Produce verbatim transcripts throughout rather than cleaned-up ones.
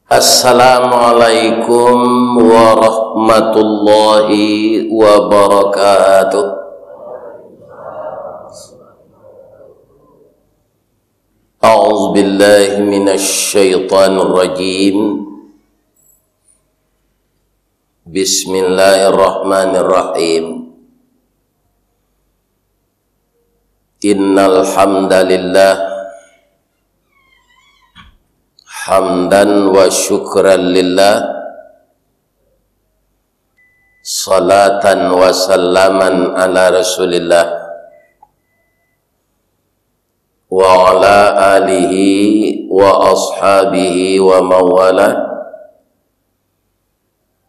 Assalamualaikum warahmatullahi wabarakatuh. A'udzubillahi minasyaitonirrajim. Bismillahirrahmanirrahim. Innal hamdalillah, hamdan wa syukran lillah, salatan wa salaman ala Rasulillah, wa ala alihi wa ashabihi wa mawalah,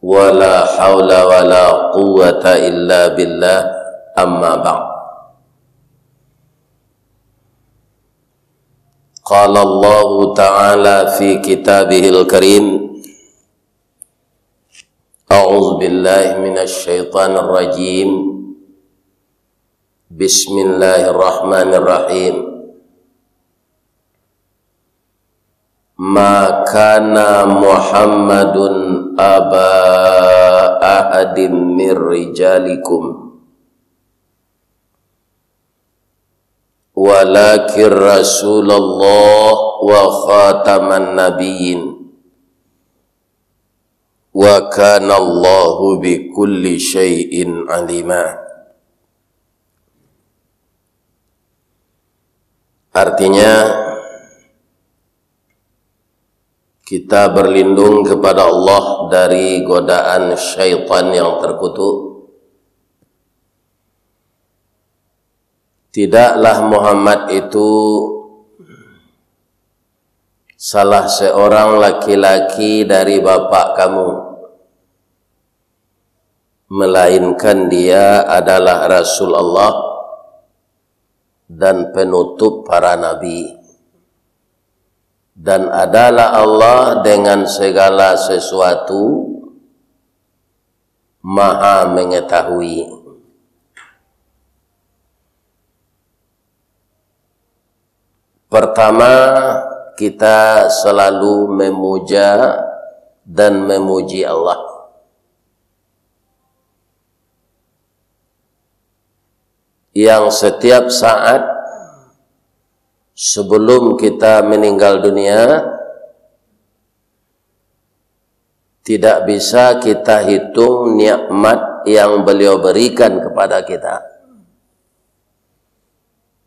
wala haula wala quwwata illa billah, amma ba'd. Qala Allahu ta'ala fi kitabihil karim, a'udzu billahi minasy syaithanir rajim. Bismillahirrahmanirrahim. Ma kana Muhammadun aba ahadim mir rijalikum, walakin Rasulullah wa khataman nabiyyin, wa kana Allahu bikulli syai'in alima. Artinya, kita berlindung kepada Allah dari godaan syaitan yang terkutuk. Tidaklah Muhammad itu salah seorang laki-laki dari bapak kamu, melainkan dia adalah Rasul Allah dan penutup para nabi, dan adalah Allah dengan segala sesuatu, Maha Mengetahui. Pertama, kita selalu memuja dan memuji Allah. Yang setiap saat sebelum kita meninggal dunia, tidak bisa kita hitung nikmat yang Beliau berikan kepada kita.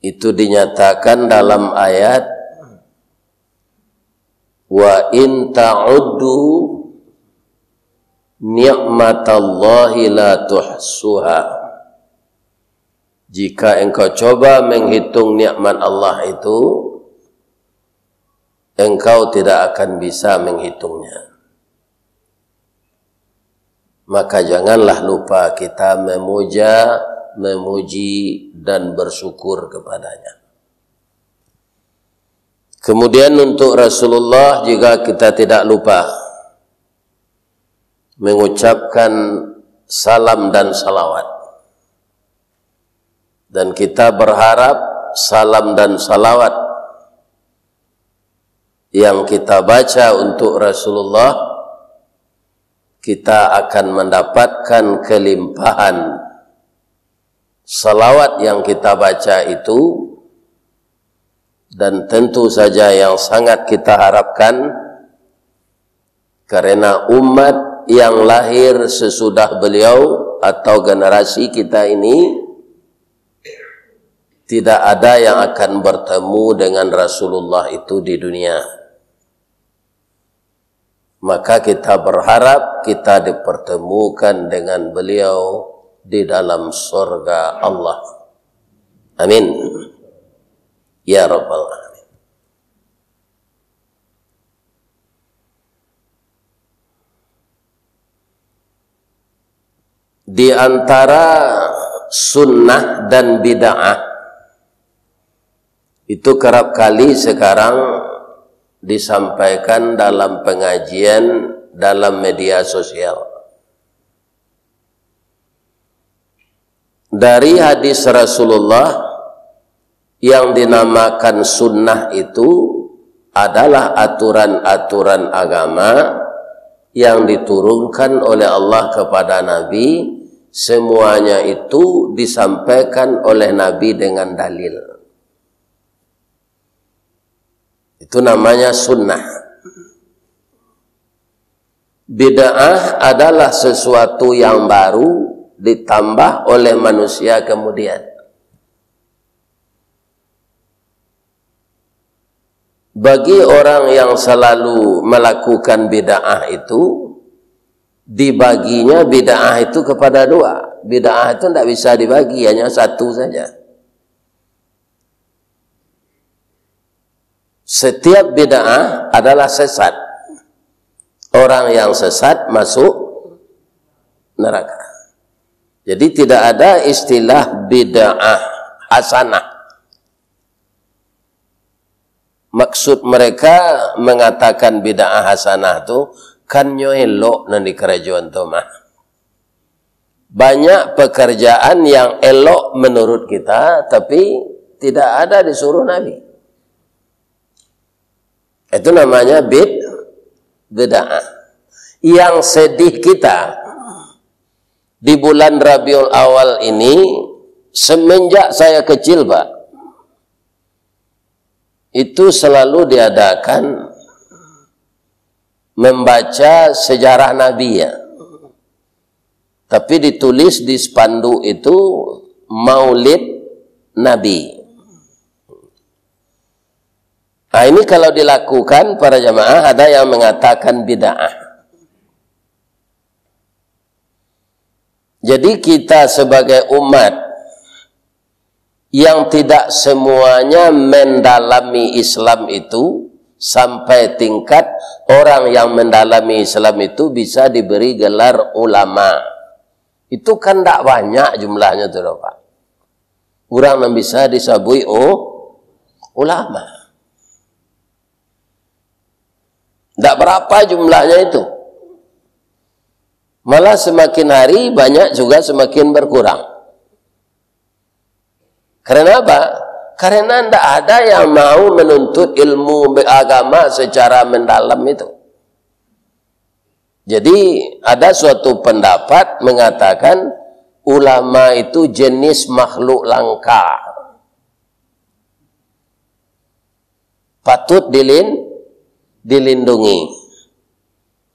Itu dinyatakan dalam ayat, "Wa in ta'uddu ni'matallahi la tuhsuha." Jika engkau coba menghitung nikmat Allah itu, engkau tidak akan bisa menghitungnya. Maka janganlah lupa kita memuja, memuji, dan bersyukur kepada-Nya. Kemudian, untuk Rasulullah juga kita tidak lupa mengucapkan salam dan salawat. Dan kita berharap salam dan salawat yang kita baca untuk Rasulullah, kita akan mendapatkan kelimpahan salawat yang kita baca itu, dan tentu saja yang sangat kita harapkan, karena umat yang lahir sesudah beliau atau generasi kita ini tidak ada yang akan bertemu dengan Rasulullah itu di dunia. Maka kita berharap kita dipertemukan dengan beliau di dalam sorga Allah. Amin. Ya Rabbal Alamin. Di antara sunnah dan bid'ah, itu kerap kali sekarang disampaikan dalam pengajian dalam media sosial. Dari hadis Rasulullah yang dinamakan sunnah itu, adalah aturan-aturan agama yang diturunkan oleh Allah kepada Nabi, semuanya itu disampaikan oleh Nabi dengan dalil. Itu namanya sunnah. Bid'ah adalah sesuatu yang baru ditambah oleh manusia kemudian. Bagi orang yang selalu melakukan bid'ah itu, dibaginya bid'ah itu kepada dua. Bid'ah itu ndak bisa dibagi, hanya satu saja. Setiap bid'ah adalah sesat. Orang yang sesat masuk neraka. Jadi tidak ada istilah bid'ah hasanah. Maksud mereka mengatakan bid'ah hasanah tu, kan nyo elok nan dikarajoan tu mah. Banyak pekerjaan yang elok menurut kita, tapi tidak ada disuruh Nabi. Itu namanya bid-, bid'ah. Yang sedih kita, di bulan Rabiul Awal ini, semenjak saya kecil, Pak, itu selalu diadakan membaca sejarah Nabi, ya. Tapi ditulis di spanduk itu Maulid Nabi. Nah, ini kalau dilakukan para jamaah, ada yang mengatakan bid'ah. Jadi kita sebagai umat yang tidak semuanya mendalami Islam itu sampai tingkat orang yang mendalami Islam itu bisa diberi gelar ulama. Itu kan ndak banyak jumlahnyo tu, Pak. Urang nan bisa disabuik, oh, ulama. Ndak berapa jumlahnya itu. Malah semakin hari banyak juga semakin berkurang. Karena apa? Karena ndak ada yang mau menuntut ilmu be-, agama secara mendalam itu. Jadi, ada suatu pendapat mengatakan ulama itu jenis makhluk langka. Patut dilin-, dilindungi.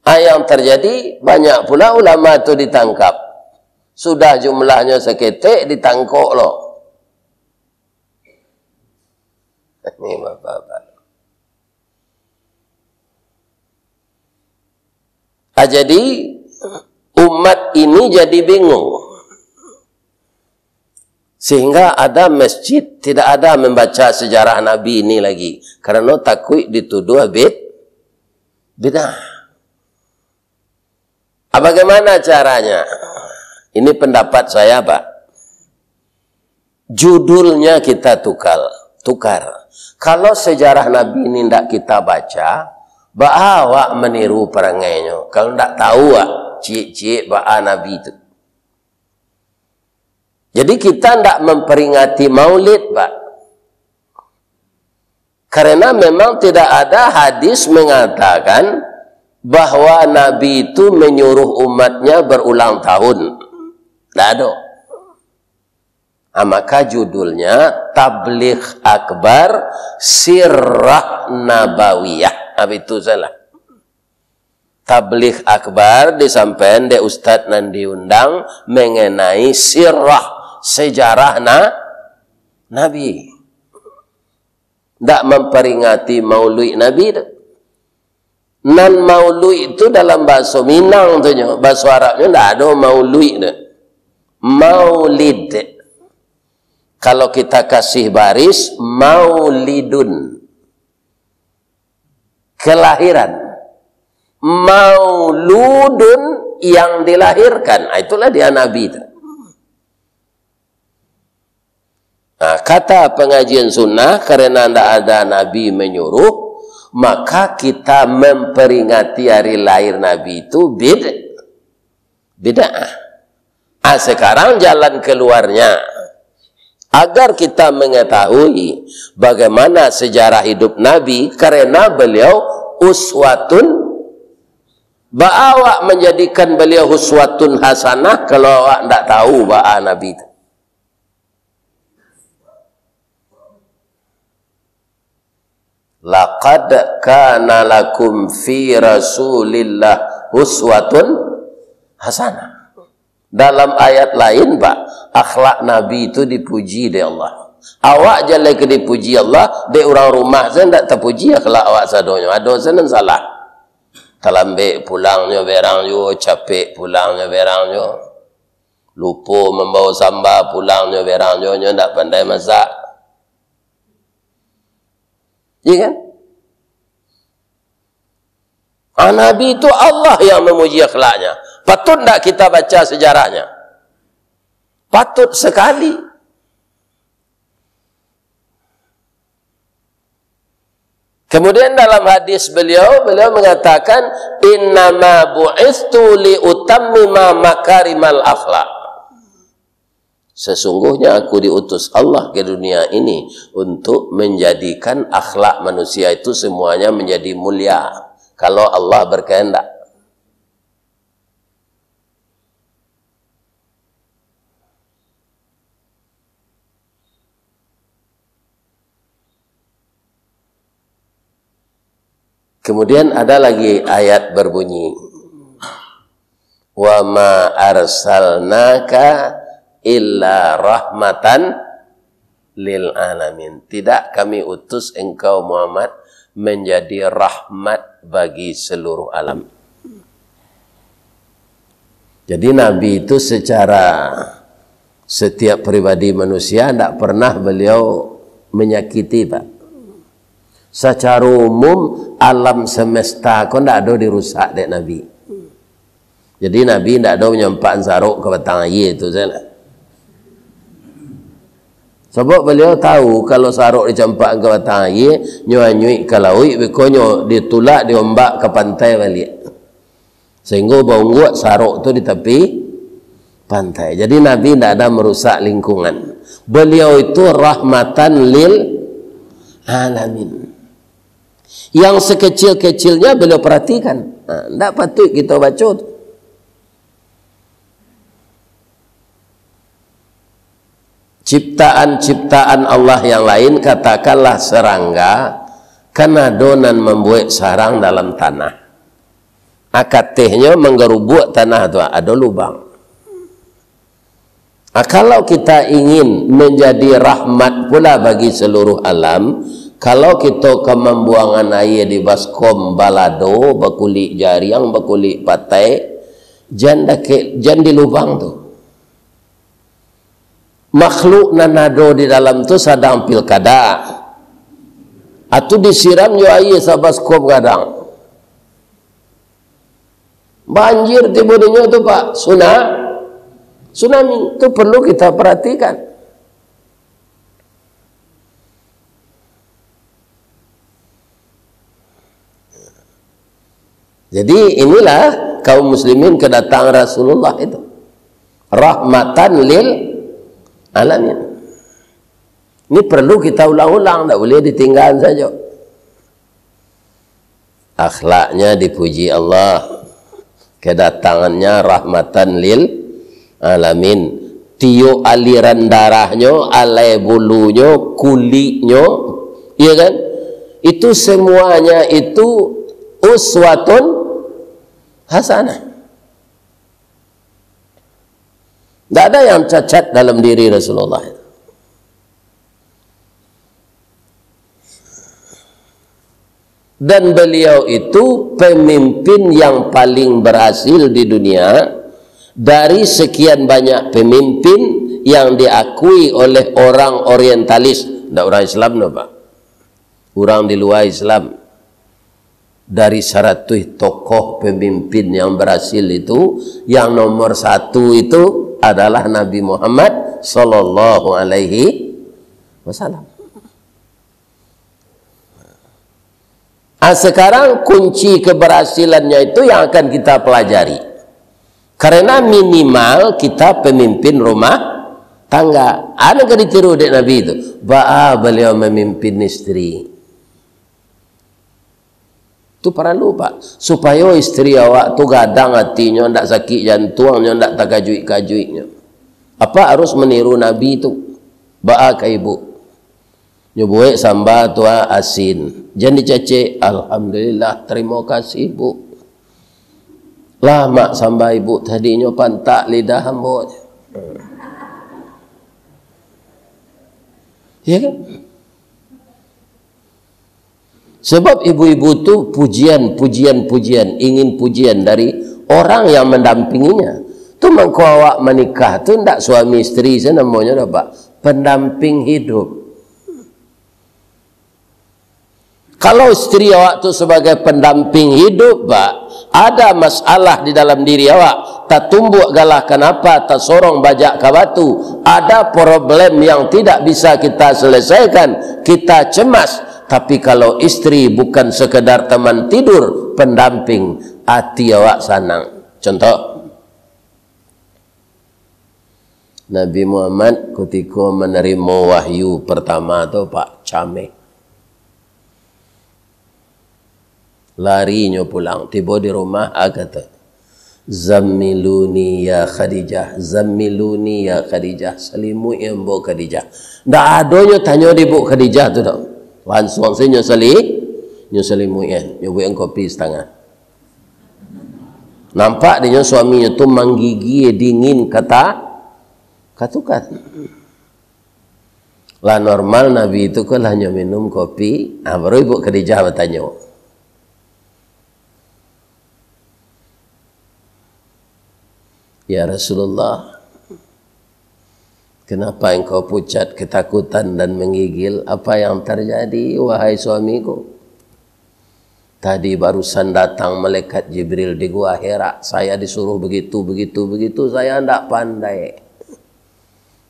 Ah, yang terjadi, banyak pula ulama tu ditangkap. Sudah jumlahnyo saketek, ditangkok lo. Ini bapak-bapak. Ah, jadi, umat ini jadi bingung. Sehingga ada masjid tidak ada membaca sejarah Nabi ini lagi. Karena takuik dituduh bid-, bid'ah. Ah, bagaimana caranya? Ini pendapat saya, Pak. Judulnya kita tukar, tukar. Kalau sejarah Nabi ini ndak kita baca, baa awak meniru parangainyo? Kalau ndak tahu, wak, ciek-ciek baa Nabi tu. Jadi kita ndak memperingati Maulid, Pak. Karena memang tidak ada hadis mengatakan bahwa Nabi itu menyuruh umatnya berulang tahun. Ndak ada. Ah, maka judulnya Tabligh Akbar Sirah Nabawiyah. Ah, itu salah. Tabligh Akbar disampaikan dek ustaz nan diundang mengenai sirah, sejarah na-, Nabi. Ndak memperingati maulid Nabi tu. Nan maulid tu dalam bahasa Minang tu nyo, bahasa Arabnyo ndak ada maulid tu. Maulid. Kalau kita kasih baris, maulidun. Kelahiran. Mauludun, yang dilahirkan. Ah, itulah dia Nabi tu. Nah, kata pengajian sunnah, karena ndak ada Nabi menyuruh, maka kita memperingati hari lahir Nabi itu bid-, bid'ah. Ah, sekarang jalan keluarnya. Agar kita mengetahui bagaimana sejarah hidup Nabi, karena beliau uswatun. Baa awak manjadikan beliau uswatun hasanah, kalau awak ndak tahu baa Nabi tu? "Laqad kana lakum fi Rasulillah uswatun hasanah." Dalam ayat lain, Pak, akhlak Nabi itu dipuji dek Allah. Awak jaleh ka dipuji Allah, dek urang rumah sajo ndak tapuji akhlak awak sadonyo. Ado sajo nan salah. Talambek pulangnyo berang juo, capek pulangnyo berang juo. Lupo mambawa samba pulangnyo berang juo, nyo ndak pandai masak. Iya kan? Ah, Nabi itu Allah yang memuji akhlaknya. Patut ndak kita baca sejarahnya? Patut sekali. Kemudian dalam hadis beliau, beliau mengatakan, "Innama bu'istu li utammima makarimal akhlak." Sesungguhnya aku diutus Allah ke dunia ini untuk menjadikan akhlak manusia itu semuanya menjadi mulia. Kalau Allah berkehendak. Kemudian ada lagi ayat berbunyi, "Wa ma arsalnaka illa rahmatan lil alamin." Tidak kami utus engkau, Muhammad, menjadi rahmat bagi seluruh alam. Jadi Nabi itu secara setiap pribadi manusia ndak pernah beliau menyakiti, Pak. Secara umum, alam semesta ko ndak ado dirusak dek Nabi. Jadi Nabi ndak ado manyampakan sarok ka batang aia tu sajolah. Sabab beliau tahu, kalau sarok dicampakan ka batang aia, nyo anyuik ka lauik, beko nyo ditulak, diombak ka pantai baliak. Sehingga baungguak sarok tu di tapi pantai. Jadi Nabi ndak ada merusak lingkungan. Beliau itu rahmatan lil alamin. Yang sekecil-kecilnya beliau perhatikan. Ha, ndak patut kita baca tu. Ciptaan-ciptaan Allah yang lain, katakanlah serangga, kan ado nan mambuek sarang dalam tanah. Akatehnyo manggarubuak tanah tu, ado lubang. Ah, kalau kita ingin menjadi rahmat pula bagi seluruh alam, kalau kita ka mambuangan aia di baskom balado, bakulik jariang, bakulik patai, jan dakek, jan di lubang tu. Makhluk nan ado di dalam tu sadang pilkada. Atu disiram jo aia sabaskom gadang. Banjir tibo dinyo tu, Pak. Suna-, tsunami. Tu perlu kita perhatikan. Jadi, inilah kaum muslimin kedatangan Rasulullah itu. Rahmatan lil alamin. Ini perlu kita ulang-ulang, ndak boleh ditinggal saja. Akhlaknya dipuji Allah. Kedatangannya rahmatan lil alamin. Tiup aliran darahnyo, alai bulunyo, kuliknyo, iya kan? Itu semuanya itu uswatun hasanah. Ndak ada yang cacat dalam diri Rasulullah. Dan beliau itu pemimpin yang paling berhasil di dunia. Dari sekian banyak pemimpin yang diakui oleh orang orientalis, ndak orang Islam no, Pak. Orang di luar Islam. Dari saratuih tokoh pemimpin yang berhasil itu, yang nomor satu itu adalah Nabi Muhammad sallallahu alaihi wasallam. Ah, sekarang kunci keberhasilannya itu yang akan kita pelajari. Karena minimal kita pemimpin rumah Tangga, anu ka ditiru dek Nabi tu. Baa baliau mamimpin isteri. Tu paralu, Pak. Supayo isteri awak tu gadang atinyo, ndak sakik jantuangnyo, ndak takajuik-kajuiknyo. Apak harus maniru Nabi tu. Baa ka ibu? Nyo buek samba tu, ah, asin. Jan dicacek, "Alhamdulillah, tarimo kasih, Bu." Lamak samba ibu tadi, nyo pantak lidah ambo. Ya kan? Sebab ibu-ibu tu pujian, pujian, pujian, ingin pujian dari orang yang mendampinginya. Tu mangko awak manikah tu ndak suami isteri sajo namonyo doh, Pak. Pendamping hidup. Kalau isteri awak tu sebagai pendamping hidup, Pak, ada masalah di dalam diri awak, tatumbuak galah kanapa, tasorong bajak ka batu, ada problem yang tidak bisa kita selesaikan, kita cemas. Tapi kalau isteri bukan sekedar teman tidur, pendamping, ati awak sanang. Contoh, Nabi Muhammad kutiko manarimo wahyu partamo tu, Pak, cameh. Larinyo pulang, tibo di rumah, a kato, "Zammiluni ya Khadijah, zammiluni ya Khadijah, salimuik ambo Khadijah." Ndak adonyo tanyo di Buk Khadijah tu doh. Lansuang sajo nyo sali-, nyo salimuik, nyo buek kopi satangah. Nampak dinyo suaminyo tu manggigil dingin kata, katukan. Lah normal Nabi tu ko lah nyo minum kopi, ah, baru Ibu Khadijah batanyo, "Ya Rasulullah, kenapa engkau pucat ketakutan dan menggigil? Apa yang terjadi, wahai suamiku?" "Tadi barusan datang malaikat Jibril di Gua Hira. Saya disuruh begitu, begitu, begitu. Saya ndak pandai."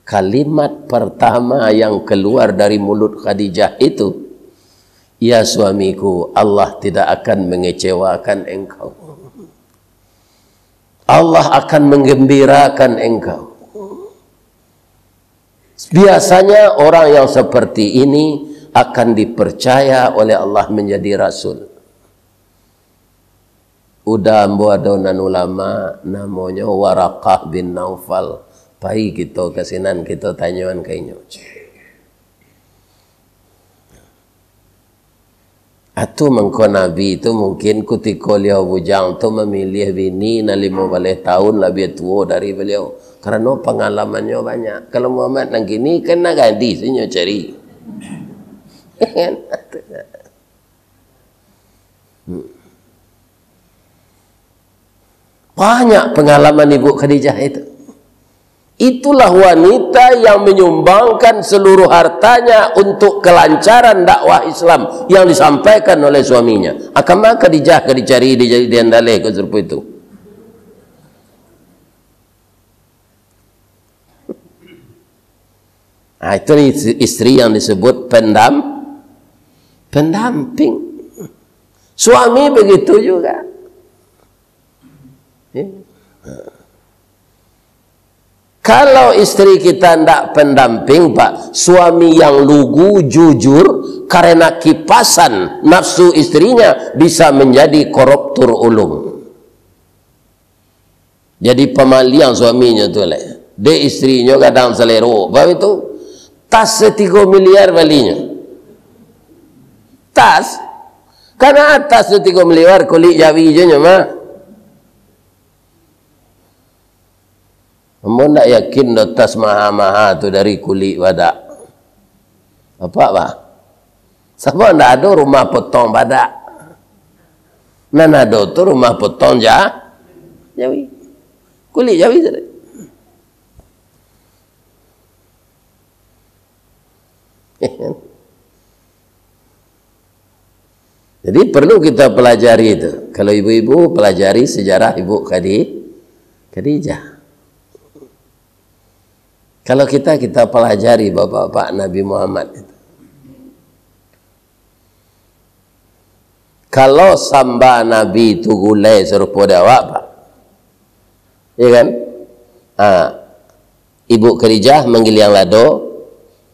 Kalimat pertama yang keluar dari mulut Khadijah itu, "Ya suamiku, Allah tidak akan mengecewakan engkau. Allah akan menggembirakan engkau." Biasanya orang yang seperti ini akan dipercaya oleh Allah menjadi rasul. Uda ambo ado nan ulama, namonyo Waraqah bin Naufal. Pai kito ka sinan, kito tanyoan ka inyo. Atu mangko Nabi tu mungkin kutiko liau bujang tu mamiliah bini nan limo baleh taun labiah tuo dari baliau, karano pangalamannyo banyak. Kalau Muhammad nan kini kan nan gadih sajo nyo cari. Kan? Hmm. Banyak pengalaman Ibu Khadijah itu. Itulah wanita yang menyumbangkan seluruh hartanya untuk kelancaran dakwah Islam yang disampaikan oleh suaminya. Akan mah Khadijah ka dicari, dijadian daleh ka sarupo itu. Nah, itu istri yang disebut pendam-, pendamping. Suami begitu juga. Ya. Kalau istri kita ndak pendamping, Pak, suami yang lugu, jujur, karena kipasan nafsu istrinya bisa menjadi koruptor ulung. Jadi pamaliang suaminyo tu leh. Dek istrinyo gadang salero. Baitu, tas satigo miliar balinyo. Tas. Kana tas satigo miliar, kulik jawi je nyo mah. Ambo ndak yakin doh tas maha-maha tu dari kulik badak. Apak, bah? Sabab ndak ado rumah potong badak. Nan ado tu rumah potong ja-, jawi. Kulik jawi tadi. Jadi, perlu kita pelajari itu. Kalau ibu-ibu, pelajari sejarah Ibu Khadi-, Khadijah. Kalau kita, kita pelajari bapak-bapak Nabi Muhammad itu. Kalau samba Nabi tu gulai sarupo dek awak, Pak. Ya kan? Ha. Ibu Khadijah manggiliang lado,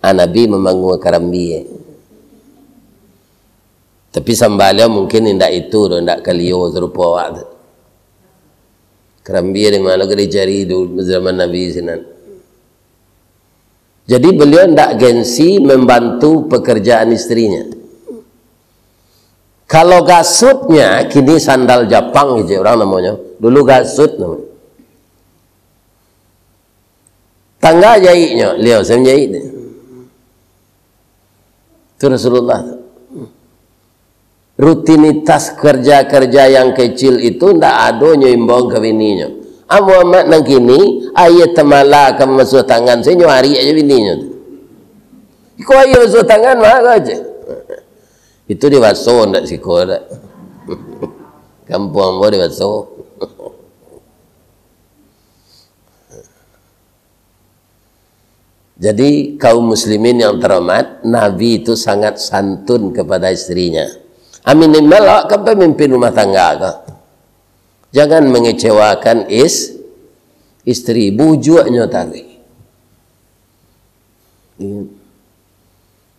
ah, Nabi mamangua karambia. Tapi sambah baliau mungkin indak itu doh, indak kalio sarupo awak tu. Karambia di ma lo ka dicari dulu zaman Nabi sinan. Jadi beliau ndak gengsi membantu pekerjaan istrinya. Kalau gasutnya, kini sandal Japang gitu orang namonyo. Dulu gasut namonyo. Tangga jaiknyo, liau saya menjahit. Itu Rasulullah. Rutinitas kerja-kerja yang kecil itu ndak ado nyo imbau ka bininyo. Ah, Muhammad nan kini, aia tamala ka masuak tangan, sajo nyo ariak aja bininyo tu. Iko aia masuak tangan, mah aja. Itu dibaso ndak siko dak. Kampuang ambo dibaso. Jadi, kaum muslimin yang terhormat, Nabi itu sangat santun kepada istrinya. Ah, minimal awak kan pemimpin rumah tangga ko. Jangan mengecewakan is-, istri, bujuaknyo tadi.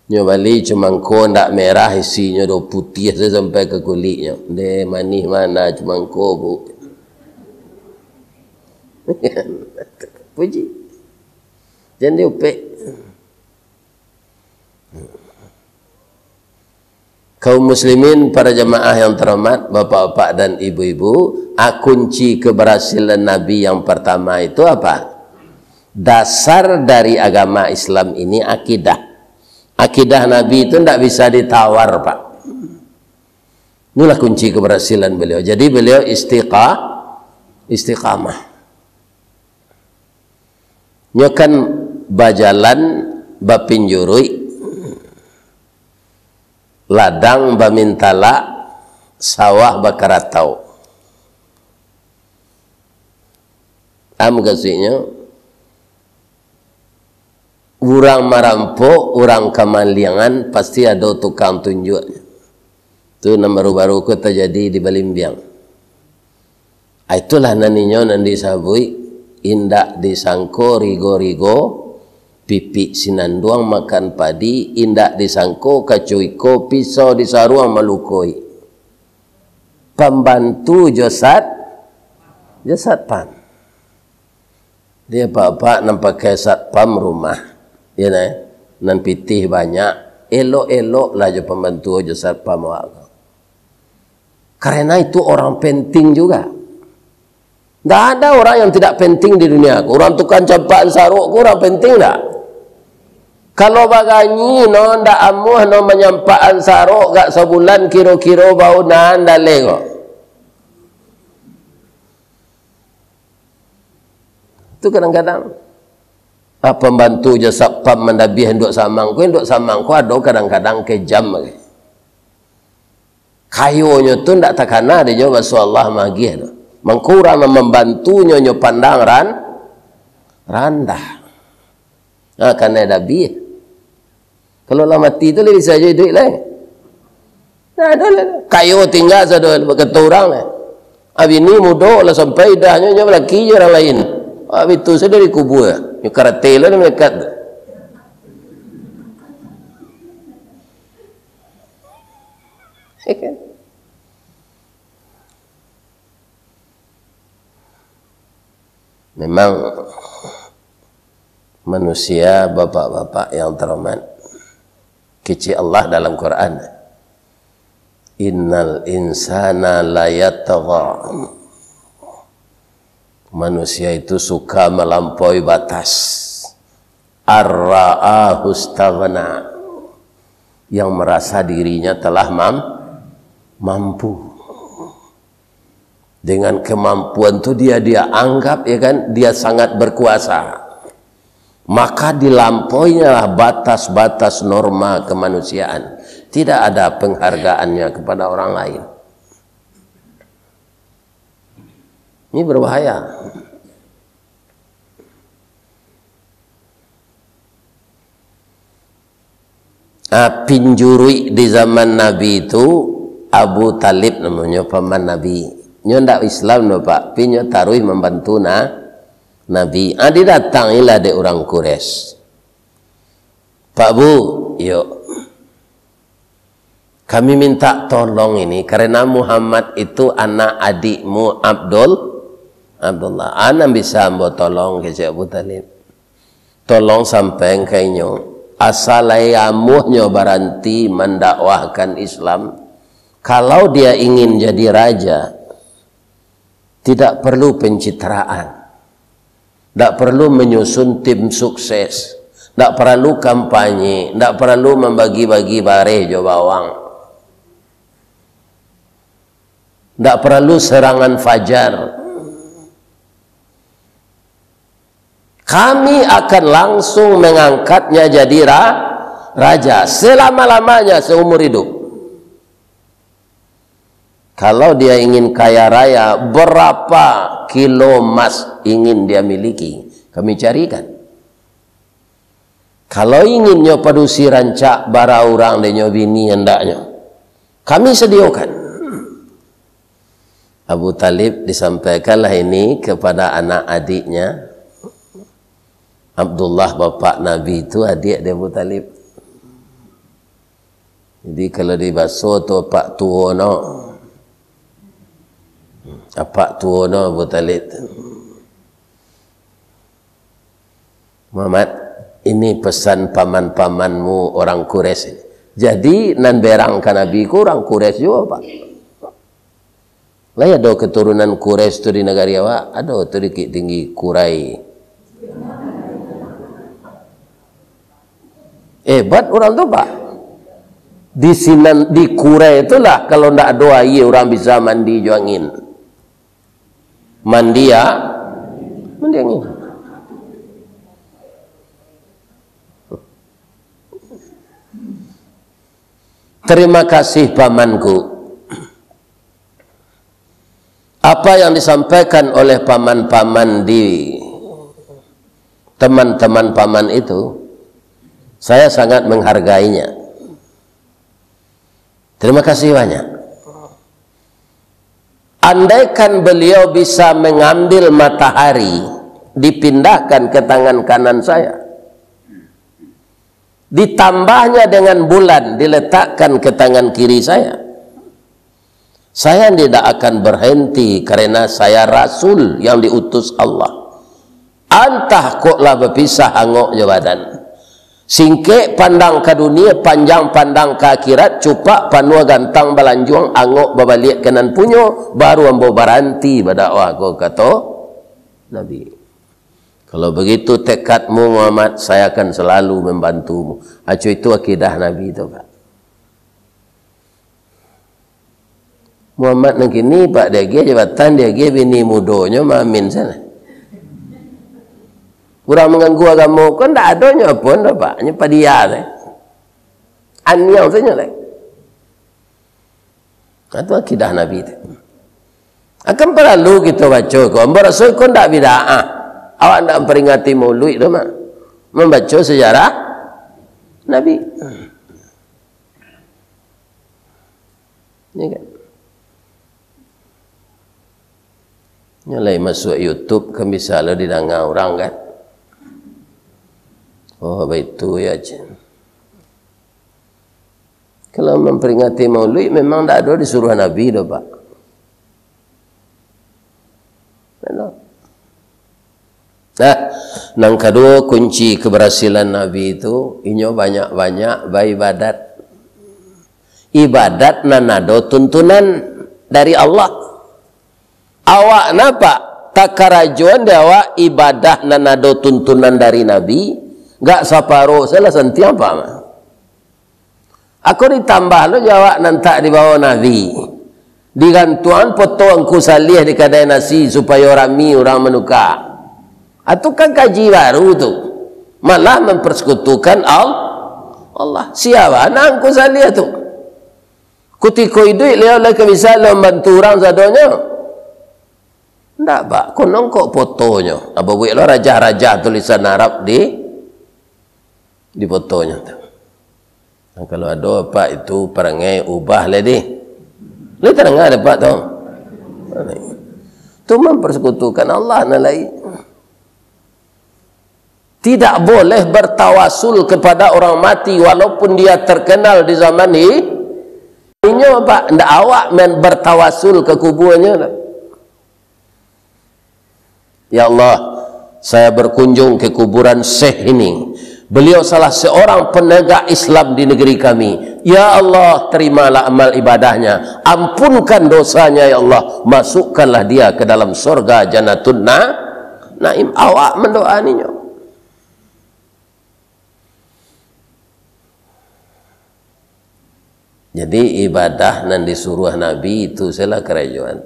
Nyo bali cumangko ndak merah, isinyo do putiah se sampai ka kuliknyo. Deh, manih mana cumangko, Bu. Puji. Jan diupek. Kaum muslimin, para jamaah yang terhormat, bapak-bapak dan ibu-ibu, ah, kunci keberhasilan Nabi yang pertama itu apa? Dasar dari agama Islam ini akidah. Akidah Nabi itu ndak bisa ditawar, Pak. Inilah kunci keberhasilan beliau. Jadi beliau istiqa-, istiqamah. Nyo kan bajalan bapinjuruik, ladang bamintalak, sawah bakaratau. Am kasuiknyo, urang marampok, urang kamaliangan, pasti ado tukang tunjuak. Tu nan baru-baru ko tajadi di Balimbiang. Ah, itulah nan inyo nan disabuik, indak disangko rigo-rigo, pipik sinanduang makan padi, indak disangko kacuiko pisau disaruang malukoi. Pambantu jo sat-, jo satpam. Di apak-apak nan pakai satpam rumah, yo nah, nan pitih banyak, elok-eloklah jo pambantu jo satpam awak ko. Karena itu orang penting juga. Ndak ada orang yang tidak penting di dunia ko. Urang tukang campakan sarok ko urang penting ndak? Kalau baganyi no, ndak amuah no manyampakan sarok gak sabulan, kiro-kiro bau nan daleh ko. Tu kadang-kadang, ah, pambantu jo satpam mandabiah induak samang ko, induak samang ko ado kadang-kadang kejam bagai. Kayonyo tu ndak takana dek nyo, baso Allah magiah tu. Mangko urang nan mambantunyo nyo pandang ran-, randah. Ha, kanai dabiah. Kalau lah mati tu, lai bisa jo iduik lai. Nah, ado lah. Kayo tingga sado, bakato urang lah. Abini mudo lah sampai idahnyo, nyo balaki jo urang lain. Abih tu sudah dikubua. Nyo karate lah nyo melekat tu. Ya kan? Memang manusia, bapak-bapak yang terhormat, kecek Allah dalam Quran, "Innal insana layatgha." Manusia itu suka melampaui batas. Ar-ra'ahu istaghna. Yang merasa dirinya telah mam-, mampu. Dengan kemampuan tu dia, dia anggap, ya kan, dia sangat berkuasa. Maka dilampauinyalah batas-batas norma kemanusiaan. Tidak ada penghargaannya kepada orang lain. Ini berbahaya. Ah, pinjuruik di zaman Nabi tu Abu Talib namonyo, paman Nabi. Nyo ndak Islam doh, Pak, tapi nyo taruih mambantu na-, Nabi. Ah, didatangilah dek urang Quraisy. "Pak Bu, iyo. Kami minta tolong ini, karena Muhammad itu anak adikmu Abdul, Abdullah. Ah, nan bisa ambo tolong," kecek Abu Thalib. "Tolong sampaikan ka inyo, asa lai amuahnyo baranti mandakwahkan Islam. Kalau dia ingin jadi raja, tidak perlu pencitraan. Ndak perlu menyusun tim sukses. Ndak perlu kampanye. Ndak perlu membagi-bagi bareh jo bawang. Ndak perlu serangan fajar. Kami akan langsung mengangkatnya jadi ra-, raja selama-lamanya seumur hidup. Kalau dia ingin kaya raya, berapa kilo emas ingin dia miliki, kami carikan. Kalau inginnyo padusi rancak, bara urang dek nyo bini andaknyo, kami sadiokan." Abu Thalib disampaikanlah ini kepada anak adiknya. Abdullah, bapak Nabi tu, adiak di Abu Thalib. Jadi, kalau di baso tu, apak tuo no. Apak tuo no Abu Thalib tu. "Muhammad, ini pesan paman-pamanmu orang Quraisy ini." Jadi, nan berang ka Nabi ko urang Quraisy juo, Pak. Lai ado keturunan Quraisy tu di nagari awak? Ado tu di Bukik Tinggi, Kurai. Hebat urang tu, Pak. Di sinan, di Kurai tu lah, kalau ndak ado aia, urang bisa mandi jo angin. Mandi, ya? Mandi angin. Terima kasih, pamanku. Apa yang disampaikan oleh paman-paman di teman-teman paman itu, saya sangat menghargainya. Terima kasih banyak. Andaikan beliau bisa mengambil matahari, dipindahkan ke tangan kanan saya, ditambahnya dengan bulan, diletakkan ke tangan kiri saya, saya tidak akan berhenti, karena saya rasul yang diutus Allah. Antah kok lah bapisah angok jo badan. Singkek pandang ka dunia, panjang pandang ka akhirat, cupak panuah gantang balanjuang, angok babaliak ka nan punyo, baru ambo baranti badakwah ko, kato Nabi. Kalau begitu tekadmu, Muhammad, saya akan selalu membantumu. Aco itu akidah Nabi tu, Pak. Muhammad nan kini, Pak, diagiah jabatan, diagiah bini mudonyo maamin sana. Urang manganggu agamo ko ndak adonyo apo ndo, Pak, nyo padia se. Aniang sajo lai. Nah, tu akidah Nabi tu. Akan paralu kito baco ko. Ambo raso ko ndak bid'ah. Awak ndak mamperingati Mauluik tu mah. Mambaco sejarah Nabi. Ya kan? Nyo lai masuak YouTube kan bisa lo didanga urang kan. Oh, baitu ya, cen. Kalau mamperingati Mauluik memang ndak ado disuruah Nabi doh, Pak. Ndak ado. Nah, nan kaduo, kunci keberhasilan Nabi tu, inyo banyak-banyak baibadat. Ibadat nan ado tuntunan dari Allah. Awak napa? Takarajoan di awak ibadah nan ado tuntunan dari Nabi, gak saparo salah santiang, Pak, mah. Ako ditambah lo jo awak nan tak dibawa Nabi. Digantuang poto Angku Saliah di kadai nasi supayo rami urang manuka. Atu kan kaji baru tu. Malah mempersekutukan Al-, Allah. Sia bana Angku Saliah tu? Kutiko iduik liau lai ka bisa lo mambantu urang sadonyo? Ndak, Pak. Konon kok potonyo. Nah, babuek lo rajah-rajah tulisan Arab di, di potonyo tu. Nah, kalau ado, Pak, itu parangai ubah lai deh. Lai tadanga dek Pak tu. Tu mempersekutukan Allah nan lain. Tidak boleh bertawasul kepada orang mati walaupun dia terkenal di zaman hi-, inyo, Pak, ndak awak main bertawasul ke kuburanyo, dah. Ya Allah, saya berkunjung ke kuburan Syekh ini. Beliau salah seorang penegak Islam di negeri kami. Ya Allah, terimalah amal ibadahnya. Ampunkan dosanya, ya Allah. Masukkanlah dia ke dalam sorga Jannatun Na-, Naim. Awak mandoa ninyo. Jadi, ibadah nan disuruah Nabi itu sajolah karajoan.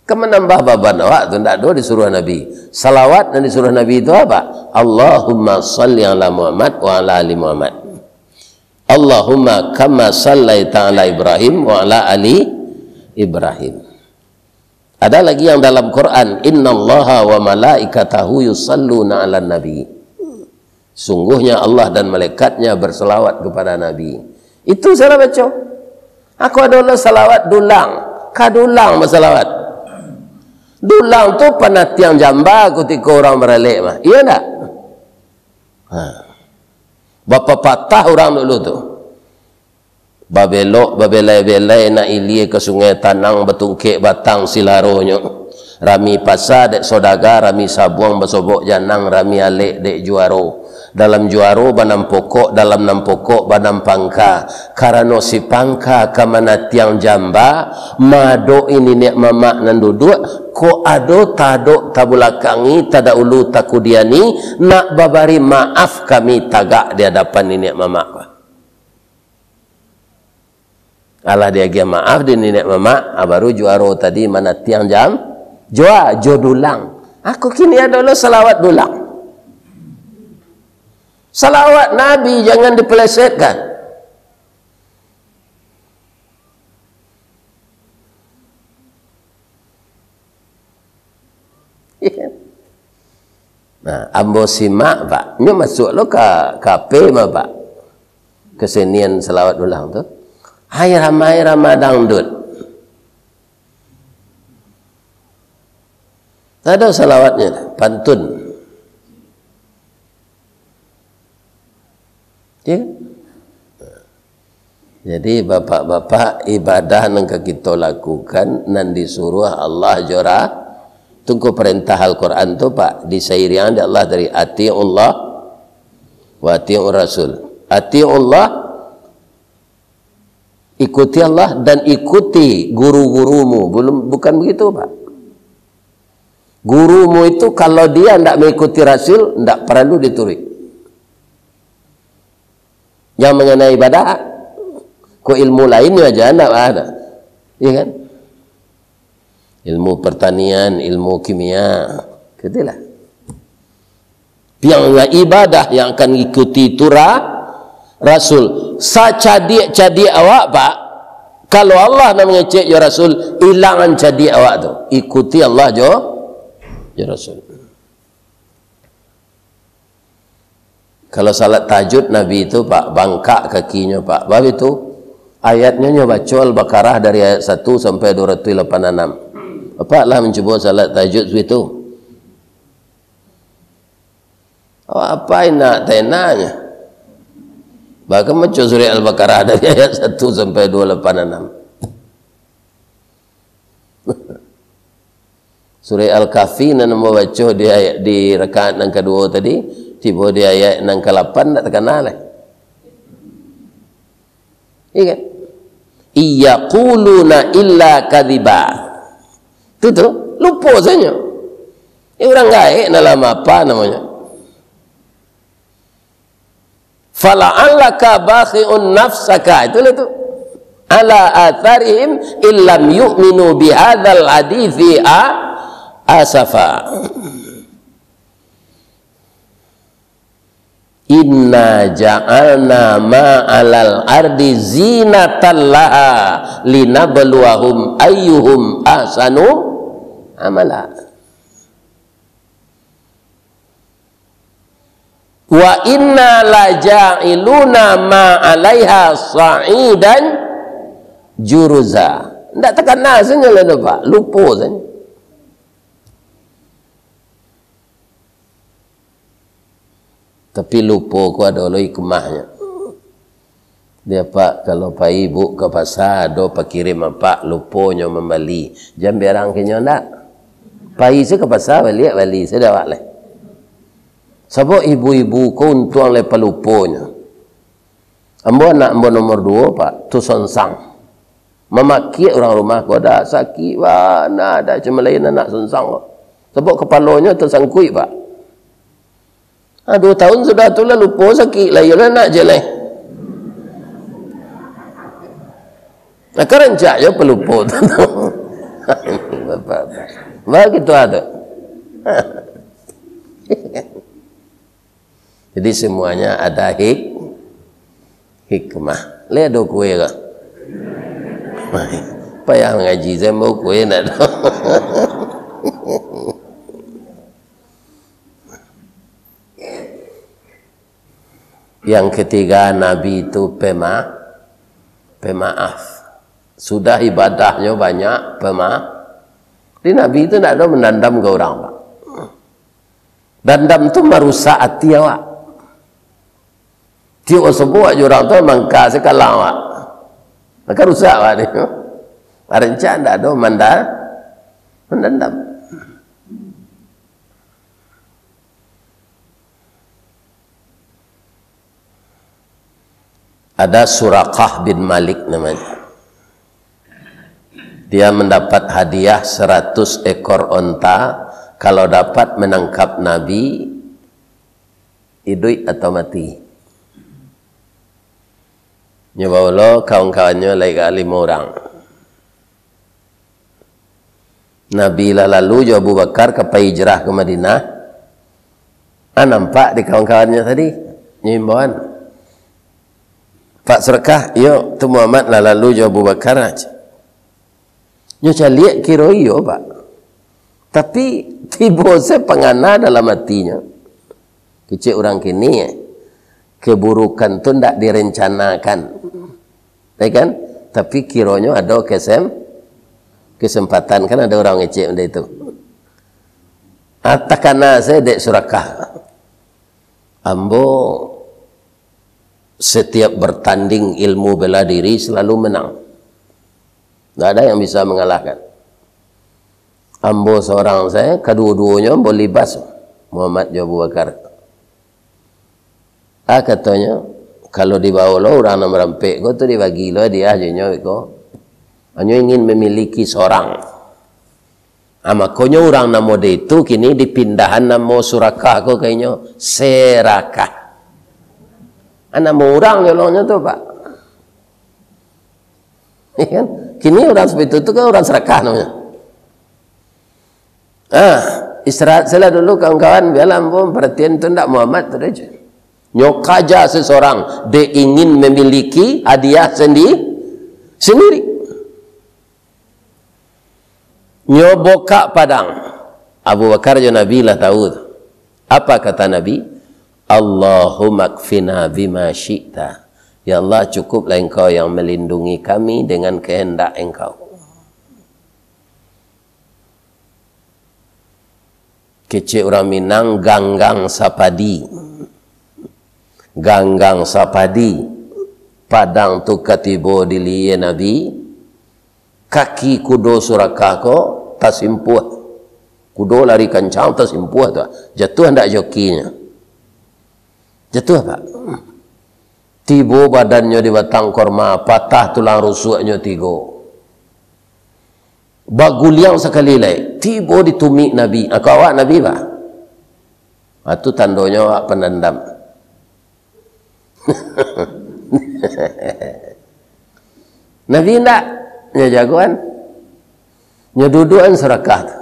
Ka manambah baban awak tu, ndak ado disuruah Nabi. Salawat nan disuruah Nabi itu apa? Allahumma salli ala Muhammad wa ala ali Muhammad. Allahumma kama sallaita ala Ibrahim wa ala ali Ibrahim. Ada lagi yang dalam Quran, "Innallaha wa malaikatahu yusalluna 'alan nabi." Sungguhnya Allah dan malaikatnya berselawat kepada Nabi. Itu salah baco. Aku ado lo salawat dulang. Ka dulang basalawat. Dulang tu panatiang jamba kutiko urang baralek mah. Iya ndak? Ha. Bapapatah urang dulu tu. Babelok, babelai-belai, nak ilia ka sungai, tanang batungkek batang silaronyo. Rami pasa dek sodaga, rami sabuang basobok janang, rami alek dek juaro. Dalam juaro banam pokok, dalam nan pokok banam pangka. Karano si pangka ka manatiang jamba, maadok-i niniak mamak nan duduak, kok ado tadok tabulakangi, tadaulu takudiani, nak babari maaf kami tagak di adapan niniak mamak. Alah diagiah maaf di niniak mamak, ah, baru juaro tadi manatiang jam-, jua, jo dulang. Aku kini ado lo salawat dulang. Salawat Nabi jangan dipelesetkan. Nah, ambo simak, Pak. Nyo masuak lo ka, ka P mah, Pak. Kesenian salawat dulang tu. Hai ramai ramai dangdut. Ado salawatnyo, pantun. Ya kan? Jadi, bapak-bapak, ibadah nan ka kito lakukan, nan disuruah Allah jo Ra-, tu ko perintah Al-Quran tu, Pak, disairiang dek Allah dari atiullah wa atiur rasul. Atiullah, ikuti Allah dan ikuti guru-gurumu. Belum, bukan begitu, Pak. Gurumu itu kalau dia ndak mengikuti Rasul, ndak perlu dituruik. Yang mengenai ibadah, ko ilmu lain aja ndak ada. Iya kan? Ilmu pertanian, ilmu kimia, gitulah. Yang ibadah yang akan ikuti tu ra-, Rasul. Sacadiak-cadiak awak, Pak, kalau Allah nak mangecek jo Rasul, ilangan cadiak awak tu. Ikuti Allah jo, jo Rasul. Kalau salat tahajud Nabi tu, Pak, bangkak kakinyo, Pak. Bab itu, ayatnyo nyo baco Al-Baqarah dari ayat satu sampai dua ratus lapan puluh enam. Bapak lah mancubo salat tahajud situ. Awak apai nak tenanyo. Bahkan baco surah Al-Baqarah dari ayat satu sampai dua lapan enam. Surah Al-Kahfi nan ambo baco di ayat, di rakaat nan kaduo tadi, tibo di ayat nan kalapan, ndak takana lai. Iya kan? "Iyaquluna illa kadhiba." Tu tu, lupo sajo. Eh, urang gaek dalam apa namonyo? "Fala'allaka bakhi'un nafsaka," itulah tu. "Ala atharihim illam yu'minu bihadzal haditsi a-, asafa." "Inna ja'alna ma 'alal ardi zinatan laha linabluwahum ayyuhum ahsanu amala." "Wa inna laja'iluna ma 'alaiha sa'idan juruza." Ndak takana sajo lah, Pak. Lupo sajo. Tapi lupo ko ado lo hikmahnyo. Dia, Pak, kalau pai ibu ka pasa, ado pakirim apak, luponyo mambali. Jan berang kenyo ndak? Pai se ka pasa, baliak bali se dek awak lai. Sabab ibu-ibu ko untuang lai paluponyo. Ambo anak ambo nomor duo, Pak, tu songsang. Mamakiak urang rumah ko, dak sakik bana, dak cuma lain anak songsang ko. Sabab kapalonyo tasangkuik, Pak. Ah, duo tahun sudah tu lah lupo sakik lah, iyolah nak je lai. Nah, ka rancak jo palupo tu. Bapak-bapak. Bagitu ah tu. Jadi semuanya ada hik-, hikmah. Lai ado kue ka? Payah ngaji, saya mau kue nak ado. Yang ketiga, Nabi itu pema-, pemaaf. Sudah ibadahnyo banyak, pema-, di Nabi itu ndak ado mandandam ka urang, Pak. Dandam tu marusak ati awak. Tiok basobok jo urang tu, mangka sakalang awak. Maka rusak awak ni. Rancak ndak ado manda-, mandandam. Ada Surakah bin Malik namanya. Dia mendapat hadiah seratus ekor onta kalau dapat menangkap Nabi, iduik atau mati. Nyo baolo kawan-kawannyo lai ka limo urang. Nabi lah lalu jo Abu Bakar ka pai hijrah ka Madinah. Ah, nampak di kawan-kawannyo tadi, nyo imbauan. "Pak Surakah, iyo, tu Muhammad lah lalu jo Abu Bakar aja." Nyo caliak kiro iyo, Pak. Tapi tibo se pangana dalam atinyo. Kecek urang kini, eh, keburukan tu ndak direncanakan. Ya kan? Tapi kironyo ado kesem-, kesempatan, kan ado urang ngecek benda itu. Ah, takana se dek Surakah. Ambo setiap bertanding ilmu bela diri selalu menang. Ndak ada yang bisa mengalahkan. Ambo seorang saja, kaduo-duonyo ambo libas, Muhammad jo Abu Bakar. Ah, katonyo, kalau dibawo lo urang nan marampek ko tu, dibagi lo hadiah jo inyo ko. Hanyo ingin memiliki seorang. Ah, makonyo urang nan mode itu kini dipindahan namo Surakah ko ka inyo Serakah. Ah, namo urang nyolongnyo tu, Pak. Ya kan? Kini urang seperti itu kan urang serakah namanya. Ah, istirahat salah dulu kawan-kawan, biarlah ambo perhatian tu ndak Muhammad tu aja. Nyo kaja seseorang, dia ingin memiliki hadiah sendi-, sendiri. Nyo bukak padang. Abu Bakar jo Nabi lah tahu tu. Apa kata Nabi? "Allahumma kfina bima syi'ta." Ya Allah, cukuplah Engkau yang melindungi kami dengan kehendak Engkau. Kecek urang Minang, ganggang sapadi. Ganggang sapadi. Padang tu katibo di liye Nabi, kaki kudo Surakah ko tasimpuah. Kudo lari kancang, tasimpuah tu. Jatuah ndak jokinyo? Jatuah, Pak. Tibo badannyo di batang korma, patah tulang rusuknyo tigo. Baguliang sakali lai, tibo di tumik Nabi. Ako awak Nabi, Pak? Ah, tu tandonyo awak pandandam. Nabi indak, nyo jagoan. Nyo dudukan Surakah tu.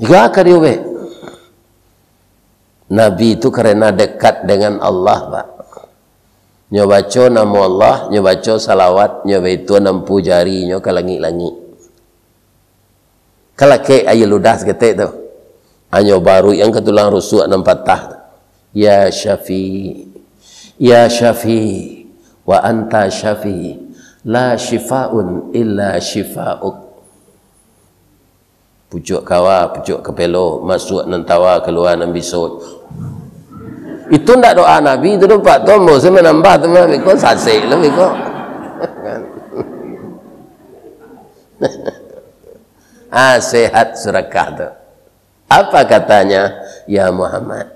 Iga ka diubek. Nabi tu karena dekat dengan Allah, Pak. Nyo baco namo Allah, nyo baco salawat, nyo baitu nampu jari nyo ka langik-langik. Kalakek aia ludah saketek tu. Hanyo baruik ang ka tulang rusuk nan patah tu. Ya Syafi, ya Syafi, wa anta Syafi, la syifaun illa syifauk. Pucuak kawa, pucuak kapelo, masuak nan tawa, kalua nan biso. Itu ndak doa Nabi tu, Pak. Tu ambo se manambah tu mah, beko sasek lah, beko. Ah, sehat Surakah tu. Apa katanya? "Ya Muhammad,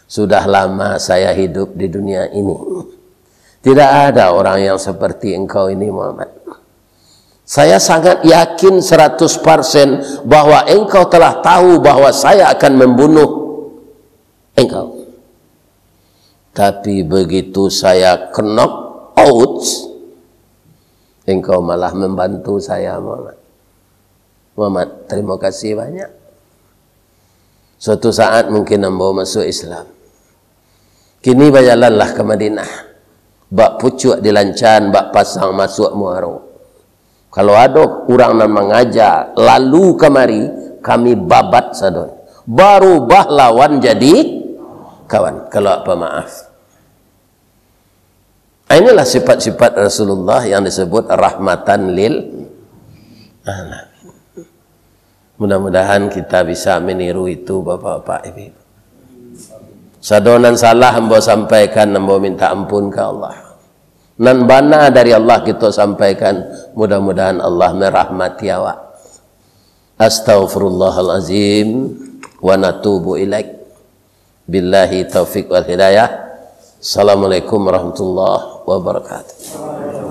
sudah lama saya hidup di dunia ini. Tidak ada orang yang seperti engkau ini, Muhammad. Saya sangat yakin seratus persen bahwa engkau telah tahu bahwa saya akan membunuh engkau. Tapi begitu saya knock out, engkau malah membantu saya, Muhammad. Muhammad, terima kasih banyak. Suatu saat mungkin ambo masuk Islam. Kini bajalanlah ka Madinah. Bak pucuak dilancan, bak pasang masuak muaro. Kalau ado urang nan mangaja lalu kamari, kami babat sadonyo. Barubah lawan jadi kawan, kalau pamaaf." Inilah sifat-sifat Rasulullah yang disebut rahmatan lil alamin. Mudah-mudahan kita bisa meniru itu, Bapak-bapak, Ibu-ibu. Sado nan salah ambo sampaikan, ambo minta ampun ka Allah. Nan bana dari Allah kito sampaikan, mudah-mudahan Allah merahmati awak. Astaghfirullahalazim wa natubu ilaik. Billahi taufik wal hidayah. Assalamualaikum warahmatullahi wabarakatuh.